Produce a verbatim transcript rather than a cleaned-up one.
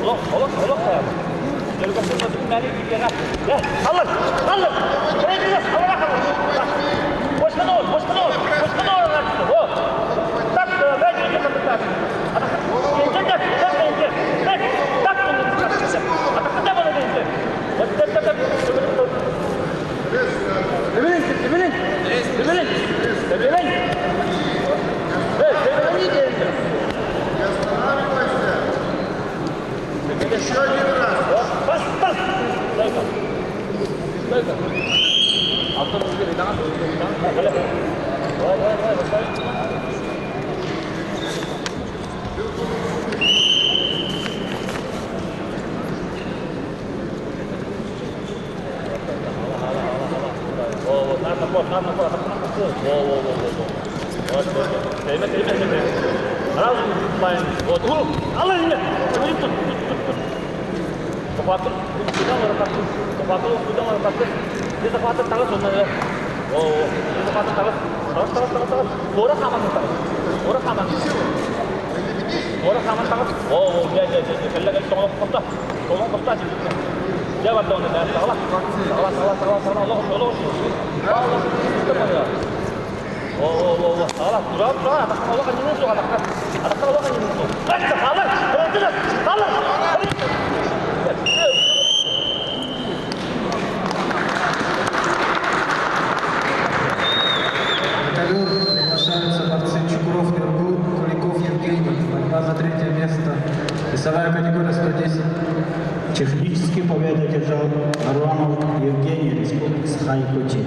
Олох, олох, олох. Э, халлар, халлар. Бэйгээрээ халлар. Бошхоноор, бошхоноор, бошхоноор. О. Так, э, дальше идём, так. Так, так, так, так. Вот так, так, так. Дебелень, дебелень, дебелень, дебелень. Э, дебелень, дебелень. Ещё один раз. Пас, пас. Дай-ка. Дай-ка. Давай, давай, давай, давай. О, вот, надо напор, надо напор, надо напор. О, о, о, о, о. Вот, вот, вот. Тейме, тейме, тейме. Сразу лайн. Вот. О, алай, нет. Смотри, тут, тут, тут, тут. Захватывай. Куда надо, как тут. Захватывай, куда надо, как тут. Где захватывать, так, вот, надо. О, о. Где захватывать, так, вот. Так, так, так, так. Ора хаман, так. Ора хаман. Ора хаман, так. О, о, я, я, я, я. Кэллэ, кэллэ, тоолоохо, тоолоохо. Тоолоохо, тоолоохо. Жаа, бата, онда, да, саглаа. Саглаа, саглаа, саглаа, саглаа. Олоохо, олоохо. Саглаа, саглаа, саглаа. О, о, о, о. Саглаа, тура, тура. Адахаһаа олохо ниинэн суу, адахаһаа. Адахаһаа олохо ниинэн суу. Ай, саглаа, саглаа, саглаа. Вторым приглашаются борцы Чукров Нургул, Куликов Евгений. Борьба за третье место. Весовая категория сто десять. Технически победу одержал Аруанов Евгений, Республика Саха-Якутия.